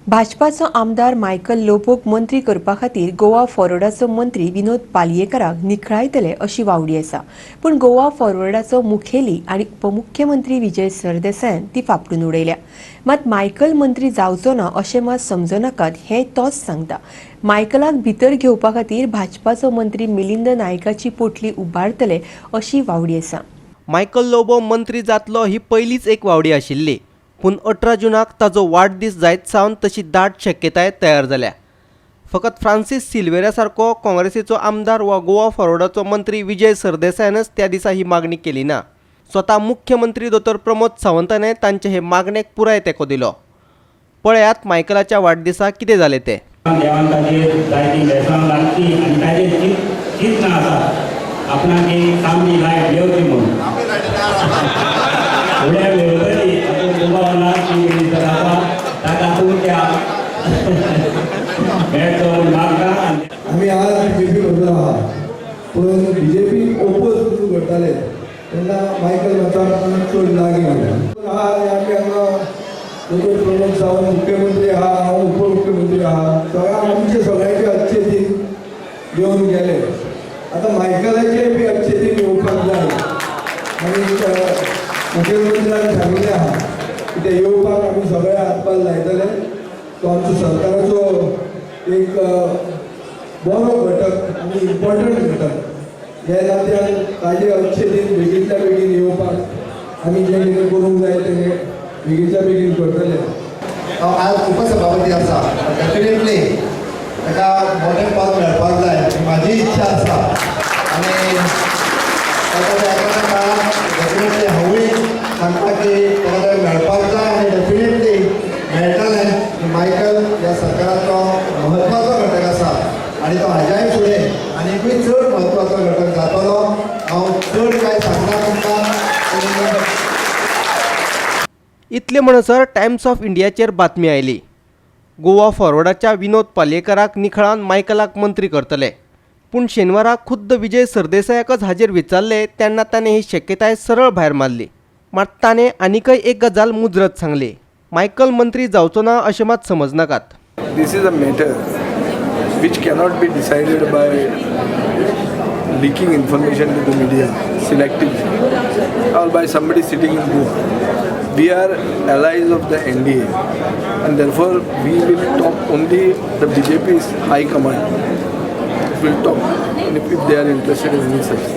भाजपाचो आमदार मायकल लोबोक मंत्री करपा खातीर गोवा फॉरवर्डाचो मंत्री विनोद पालयेकाराक निखळायतले अशी वावडी आसा. पूण गोवा फॉरवर्डाचो मुखेली आनी उपमुख्यमंत्री विजय सरदेसायान ती फापडून उडयल्या. मात मायकल मंत्री जावचो ना अशें मात समजनाकात हें तोच सांगता. मायकलाक भितर घेवपा खातीर भाजपाचो मंत्री मिलिंद नायकाची पोटली उबारतले अशी वावडी आसा. मायकल लोबो मंत्री जातलो ही पयलीच एक वावडी आशिल्ली, पूण 18 जुनाक ताजो वाडदीस जायत सावन तशी दाट शक्यताय तयार जाल्या. फकत फ्रांसीस सिल्वेरा सारको काँग्रेसीचो आमदार वा गोवा फॉरवर्डाचो मंत्री विजय सरदेसायानच त्या दिसा ही मागणी केली ना. स्वता मुख्यमंत्री दोतोर प्रमोद सावंताने तांचे हे मागणेक पुराय तेंको दिलो. पळयात मायकलाच्या वाडदिसा कितें जालें तें. देवान ताजेर जायतीं बेसां लागची आनी ताजेर चिंतना आसा आपणाक एक तांबडी लायट येवची म्हूण. फुडें मेळटली आतां दुबाव की मिनिस्टर आसा ताका तुमच्या मेळचो म्हूण मागता. आमी आज बीजेपी बरोबर आहा, पूण बीजेपी ओपोज म्हणून करताले तेन्ना मायकल मातसो चड लागीं आहा आनी आमी हांगा दोतोर प्रमोद सावंत मुख्यमंत्री आहा, हांव उपमुख्यमंत्री आहा. सगळ्या आमचे सगळ्यांचे अच्छे दिन येवन गेले. आतां मायकलाचे बी अच्छे दिन येवपाक जाय आनी मुख्यमंत्र्यान सांगिल्लें आहा की ते येवपाक आमी सगळे हातभार लायतले. तो आमचो सरकाराचो एक बरो घटक आनी इम्पॉर्टंट घटक हे नात्यान ताजे अच्छे दिन बेगीनच्या बेगीन येवपाक आमी जें कितें करूंक जाय तें बेगीनच्या बेगीन करतले. हांव आज उपसभापती आसा, डेफिनेटली ताका मोठें पद मेळपाक जाय ही म्हाजी इच्छा आसा आनी ताका त्या एका काळात डेफिनेटली हांवूय सांगता की ताका तें मेळपाक जाय आनी डेफिनेटली मेळटलें. मायकल ह्या सरकाराचो म्हत्वाचो घटक आसा आनी तो हाज्याय फुडें आनीकूय चड म्हत्वाचो घटक जातलो. हांव चड कांय सांगना तुमकां. इतले म्हणसर टायम्स ऑफ इंडियाचेर बातमी आयली, गोवा फॉरवर्डाच्या विनोद पालयेकाराक निखळान मायकलाक मंत्री करतले. पूण शेनवारा खुद्द विजय सरदेसायाकच हाजेर विचारले तेन्ना ताणें ही शक्यताय सरळ भायर मारली. मात ताणें आनीकय एक गजाल मुजरत सांगली, मायकल मंत्री जावचो ना अशें मात समजनाकात. This is a matter which cannot be decided by leaking information to the media selectively or by somebody sitting in Goa. We are allies of the NDA and therefore we will talk only the BJP's high command will talk and if they are interested in any such.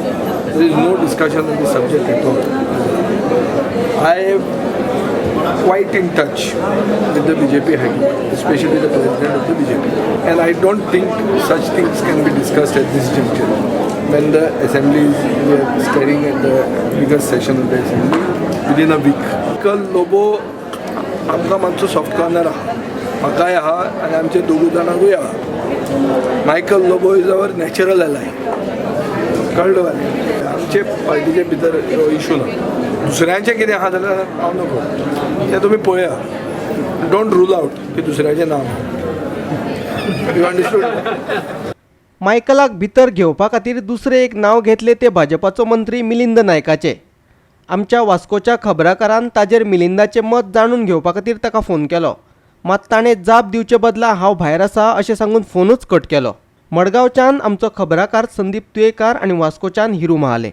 There is no discussion on the subject at all. I am quite in touch with the BJP high command, especially the president of the BJP. And I don't think such things can be discussed at this juncture. When the assembly is, we are staring at the biggest session of the assembly within a week. Michael Lobo आमकां मातसो soft corner आहा, म्हाकाय आहा आनी आमचे दोगूय जाणांकूय आहा. Michael Lobo is our natural ally. कळ्ळें मरे? आमचे पार्टीचे भितर इशू ना. दुसऱ्यांचें कितें आहा जाल्यार हांव नको, तें तुमी पळया. Don't rule out की दुसऱ्याचें नांव. You understood? मायकलाक भितर घेवपा खातीर दुसरें एक नांव घेतलें तें भाजपाचो मंत्री मिलिंद नायकाचें. आमच्या वास्कोच्या खबराकारान ताजेर मिलिंदाचें मत जाणून घेवपा खातीर ताका फोन केलो, मात ताणें जाप दिवचे बदला हांव भायर आसा अशें सांगून फोनूच कट केलो. मडगांवच्यान आमचो खबराकार संदीप तुयेकार आनी वास्कोच्यान हिरू महाले.